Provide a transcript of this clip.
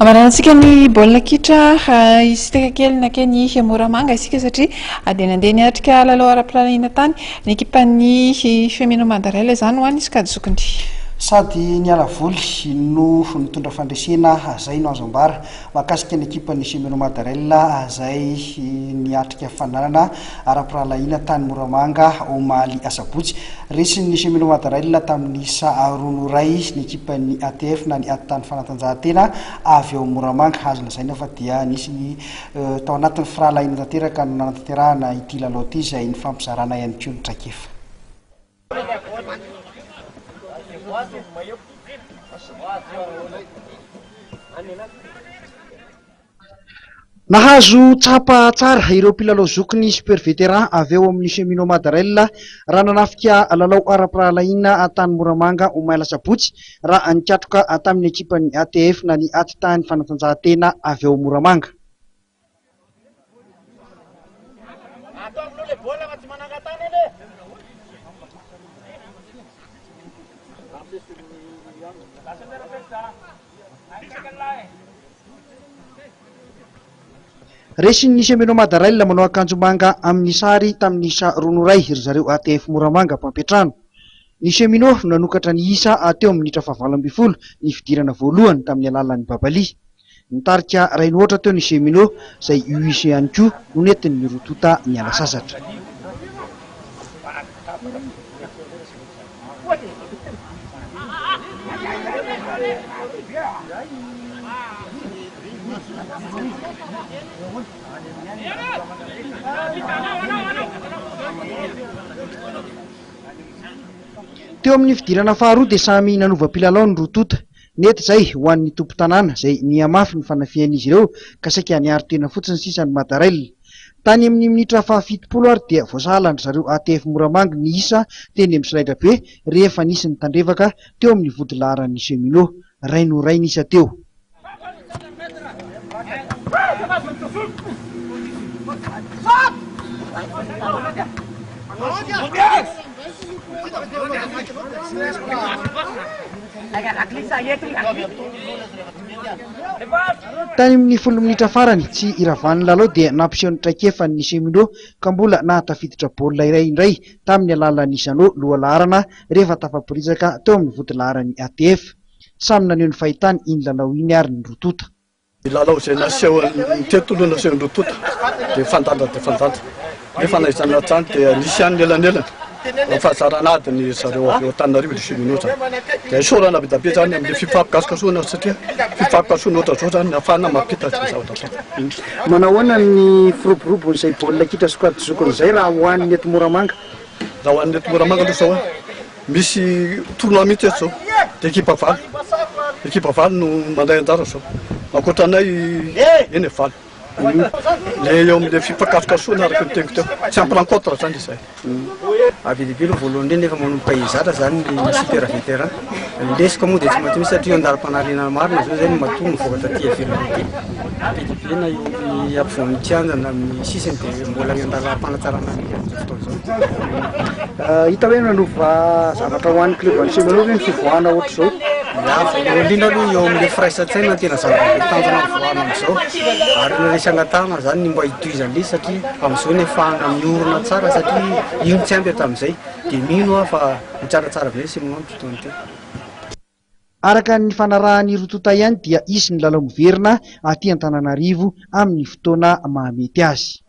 Amaranantsika ny baolina kitra hisintaka kely nankeny Moramanga isika satria dia nandeha niatrika lalao ara-pirahalahiana tany ny ekipan'ny Cheminot Mandarel izany ho an'ny sokajy zokiny. Sady niala voly no nitondra fandresena izay no azo ambara mahakasika ny ekipan'ny Cheminot Mandarel izay niatrika fananana ara-pirahalahiana tany Moramanga omaly asabotsy. Resin'ny Cheminot Madarail tamin'ny isa roa no iray ny ekipan'ny ATF na ny Ady Tany Fanatanjahantena avy ao Moramanga. Azo lazaina fa dia nisy ny tao anatin'ny firahalahiana tanteraka no nanatanterahana ity lalao ity izay nifampizarana ihany koa ny traikefa. Nahazo tsapa tsara ireo mpilalao zokiny Super Vétéran avy ao amin'ny Cheminot Madarel raha nanafika lalao ara-pirahalahiana tany Moramanga omaly asabotsy raha nikatroka tamin'ny ekipan'ny ATF na ny Atitany Fanatanjahantena avy ao Moramanga. Resin'ny Cheminot Madarail manao akanjo manga amin'ny sary tamin'ny isa roa no iray ry zareo ATF Moramanga mpampiantrano. Ny Cheminot no nanokatra ny isa teo amin'ny minitra fahavalo ambin'ny folo ny fidirana voalohany tamin'ny alalan'i Babali. Nitarika iray no aotra teo ny Cheminot izay UIC ihany koa no nentin'ny roa tonta niala sasatra. Teo amin'ny fidirana faharoa dia samy nanova mpilalao ny roa tonta. Nety izay ho an'ny tompon-tanàna izay nihamafy ny fanafihan'izy ireo ka saika niaro tena fotsiny sisa ny Madarail. Tany amin'ny minitra fahafitopolo ary dia voasahalan-dry zareo ATF Moramanga ny isa teny amin'ny solaitrabe rehefa nisy ny tandrevaka teo amin'ny vodilaharan'ny Cheminot. Iray noho iray ny isa teo. Tany amin'ny folo minitra farany tsy iravan'ny lalao dia nampiseho ny traikefany ny Cheminot ka mbola nahatafiditra baolina iray indray tamin'ny alalan'i Jeannot lohalaharana rehefa tafaporitsaka teo amin'ny vodilaharan'ny ATF. Samy naneho ny fahitany iny lalao iny ary ny roa tonta. Ny lalao izay nasehon'ny teto aloha nasehon'ny roa tonta dia mifandanja dia mifandanja. Nefa na izany na izany dia nisy ihany ny elanelana amin'ny fahazarana ady ny zareo avy eo Antananarivo le cheminots zany. Dia isaorana be dia be zany amin'ilay fifampikasokasohana satria fifampikasohana ohatran'izao zany no ahafahana mampita izay zavatra atao. Manao ahoana ny firoborobon'izay baolina kitra sokajy zokiny izay raha ho an'ny eto Moramanga? Raha ho an'ny eto Moramanga aloha izao an, misy tournoi mihitsy eto izao, dia ekipa valo, ekipa valo no mandray anjara izao, ankoatra anay eny e valo. Le eo amin'le fifankasokasohana araka ny teniko teo, tsy ampy rencontre zany izahay. Be dia be aloha voalohany indrindra efa manomboka hizatra zany ny super vétéran. Ny lesoka moa dia tsy maintsy misy satria eo an-dalam-panarenana marina zao zay no matoa mivoaka taty ivelany aty. Be dia be na eo amin'ny ampovoan'ny kianja na amin'ny sisiny dia mbola eo an-dalam-panatsarana mihitsy amin'izao fotoana izao. Hita hoe nanova zavatra ho an'ny club an'ny Cheminot ve ny fivoahana ohatr'izao? Ya, voalohany indrindra aloha eo amin'ilay firaisan-tsaina no tena zava-dehibe tanjona mivoahana amin'izao ary ny resy angatahana zany ny mba hitohizan'ilay izy satria amin'izao ny ahafahana miorina tsara satria io no tsy ampy hatramin'izay dia mino aho fa ho tsaratsara be ny Cheminot amin'ity taona ity. Araka ny nifanarahan'ny roa tonta ihany dia hisy ny lalao miverina aty Antananarivo amin'ny fotoana mahamety azy.